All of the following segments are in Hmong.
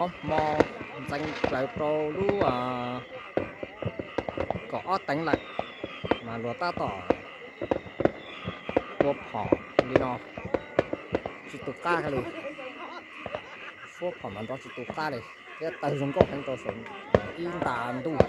Ob hmo ntxeev plaws rau lub kaum ob teev lawm, mas luag tab tom ua phom li no, tsis tu qab li. Suab phom mas nrov tsis tu qab li, thiab tawg zoo nkauj heev rau saum ib nta ntuj.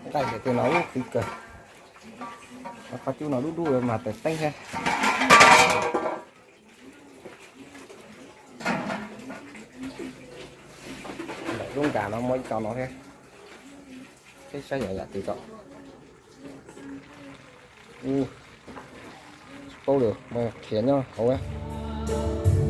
Nqaij hais tias no ub qhwv kawg, qhov cub no dub dub mas taws teeb thiab. Ntawm lub nkas no muaj ib co no thiab, peb saib yam yam twg tso. Tsis paub li, mas khiav nyob hauv.